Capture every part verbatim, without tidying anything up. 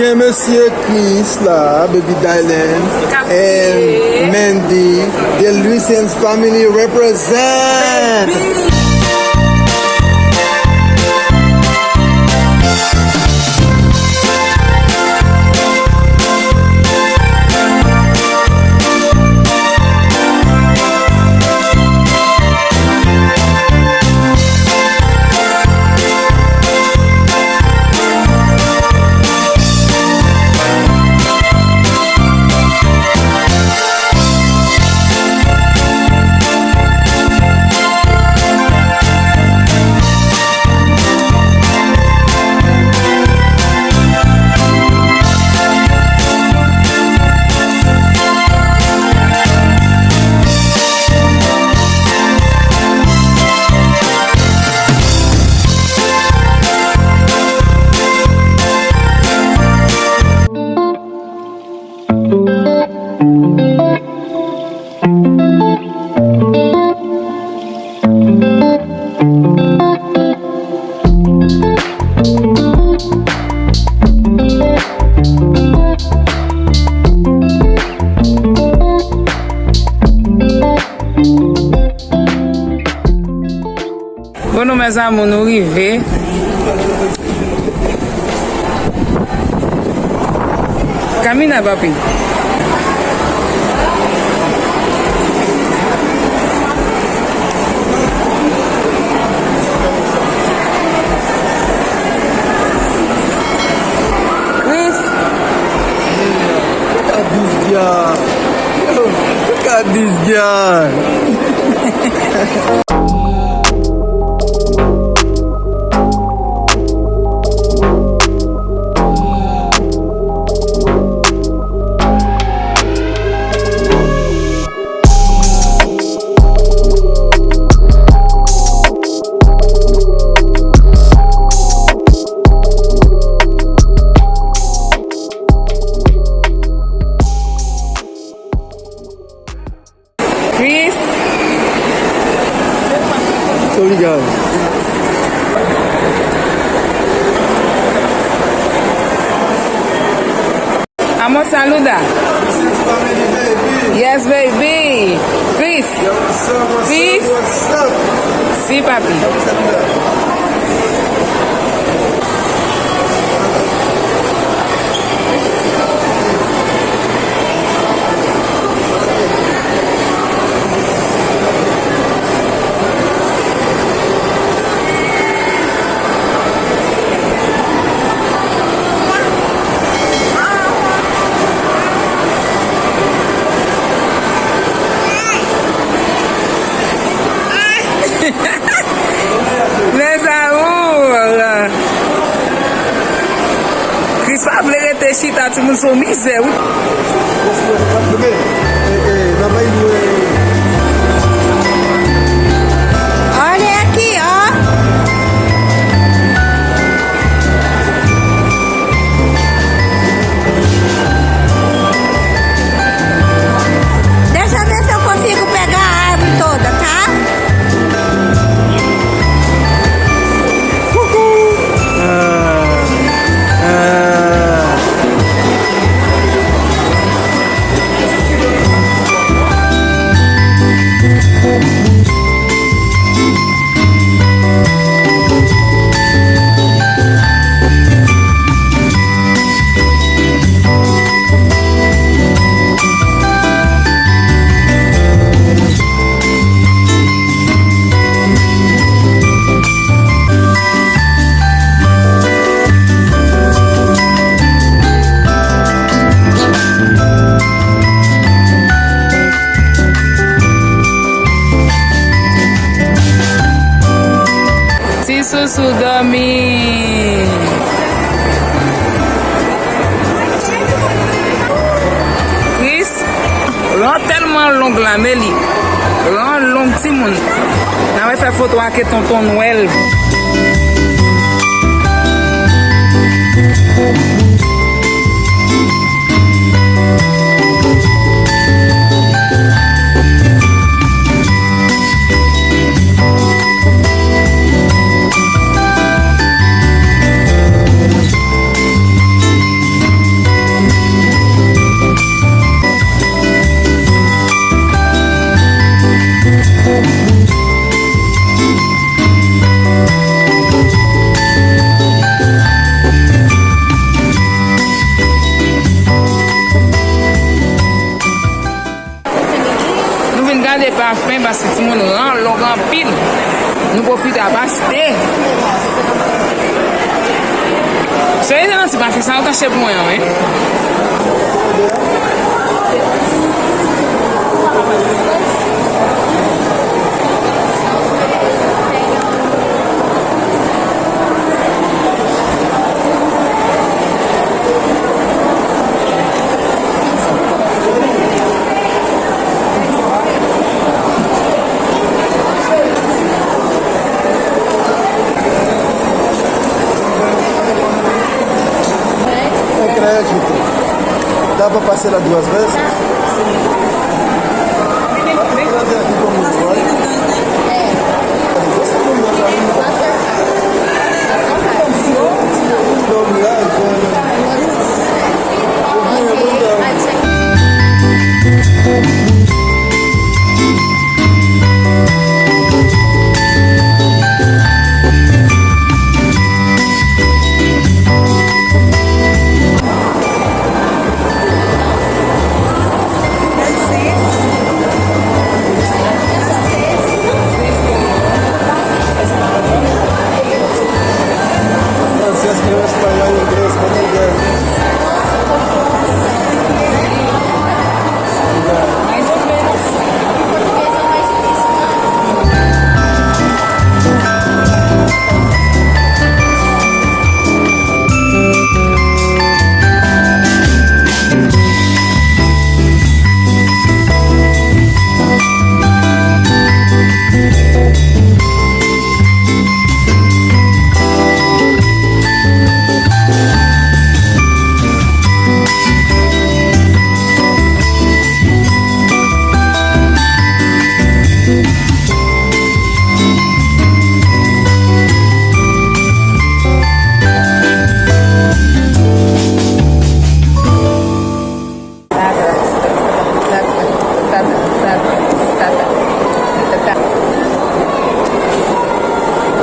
Mesye Chris la, Baby Dylan, and Mandy, the Lucien's family represent. Bon, nou, mes amours, nou rive. Kamina, papi. Chris. Look at this guy. Yo, look at this guy. Chris. Sorry, guys. Amo, saluda. Yes, baby. Chris. Chris. Si, papi. Mes amours! Chris pa vle rete chita, timoun, se yon mizè, wi. Olha aqui, ó. Deixa eu ver se eu consigo pegar a árvore toda, tá? Uhul! Ah, ah. Ti sousou dòmi. Chris, ran tèlman long la, men li ran long, timoun. N a fè foto ak tonton Nwèl. Serye, Nancy, pa fè sa, ou kache pou mwen, wi. Dá pra parcelar duas vezes?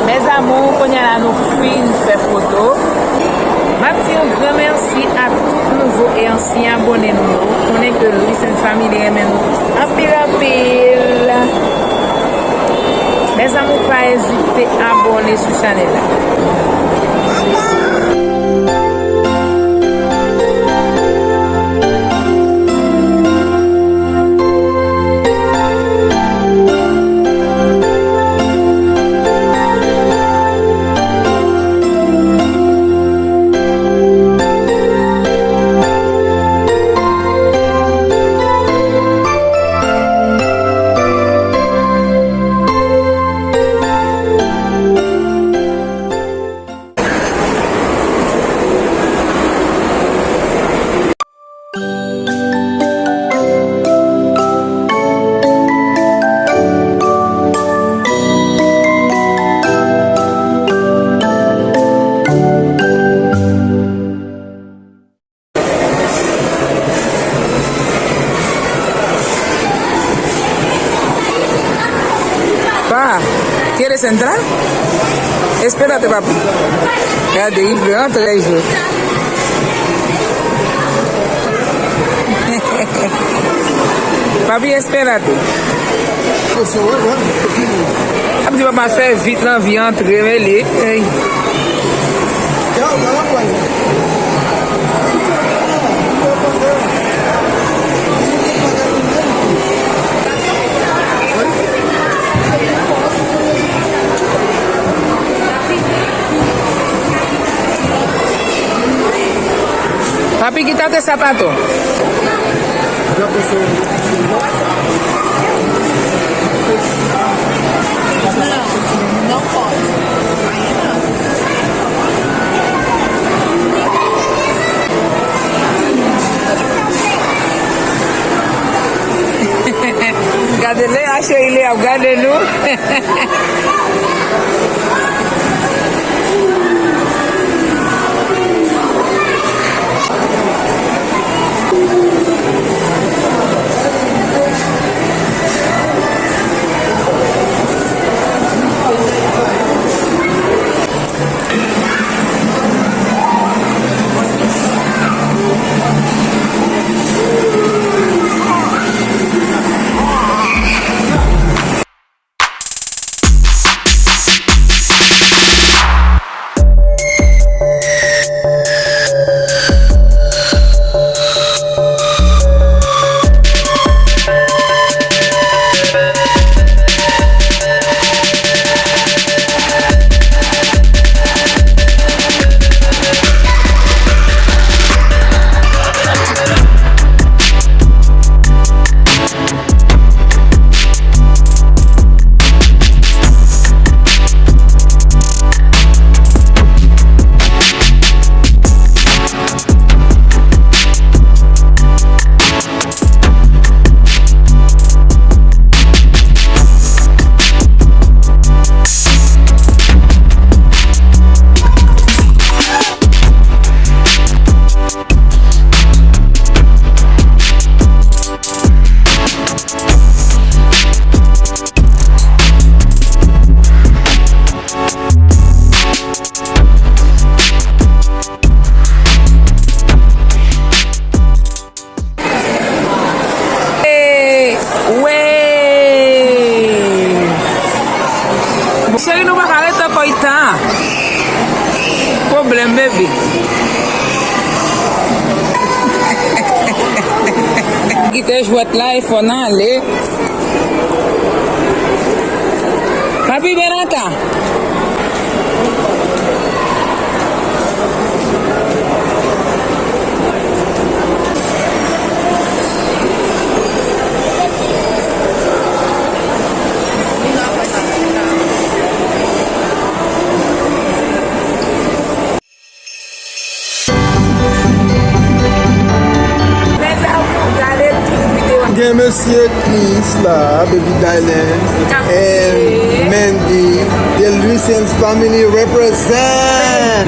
Mes amours, kounye a la nou fin fè foto. M ap di yon gran mèsi a tout nouvo e ansyen abòne nou yo. Konnen ke Louis Saints Family renmen nou anpil, anpil. Mes amours, pa ezite abòne sou chanèl la. Pa, ¿quieres entrar? Espérate, papi. Gade, il veut entrer, il veut. Papi, espérate. Ap di papa fè vit, l anvi antre, men li, ey. Papi, quítate zapato. Gade Lea, cheri, Lea ap gade nou. Lè m bebe. Kite jwèt la e fò n ale. Papi Benata. Gen mesye Chris la, Baby Dylan, and Mandy, the Lucien's family represent.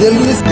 The Luis-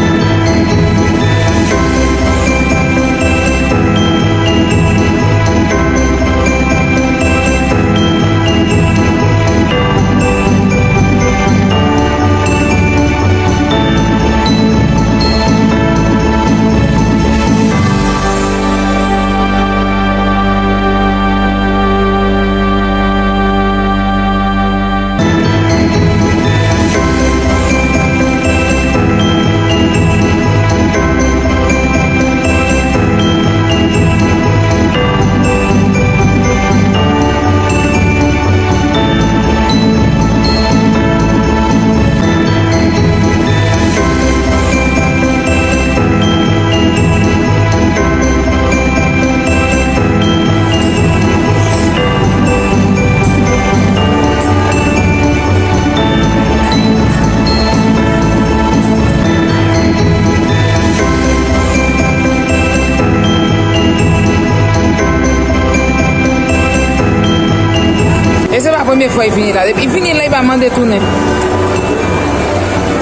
E se pa premye fwa li vini la. Depi li vini la, li pa mande tounen.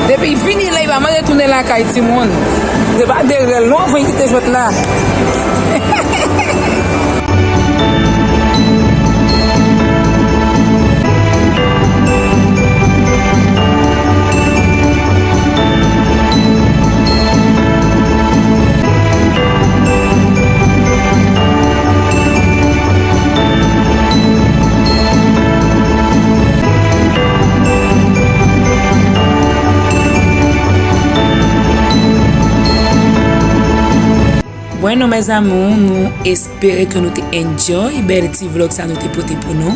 Depi li vini la, li pa mande tounen lakay timoun. Se pa de rèl non, fò n kite jwèt la. Bueno, mes amours, nou espere ke nou te enjoy bèl ti vlog sa nou te pote pou nou.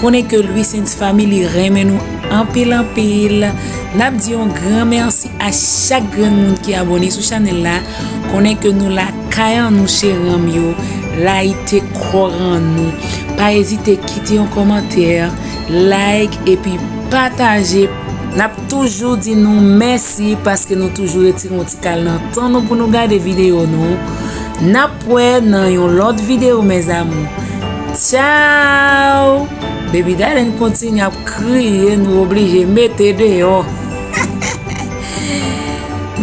Konnen ke Luisen's Family renmen nou anpil, anpil. N ap di yon gran mèsi a chak grenn moun ki abòne sou chanèl la. Konnen ke nou lakay an nou, cheri an m yo. Layite kò an nou. Pa ezite kite yon kòmantè, like, epi pataje. N ap toujou di nou mèsi paske nou toujou retire yon ti kal nan tan nou pou nou gade videyo nou. N ap wè nan yon lòt videyo, mes amours. Tchao! Baby Dylan kontinye ap kriye, nou oblije mete deyò.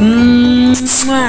Mwa!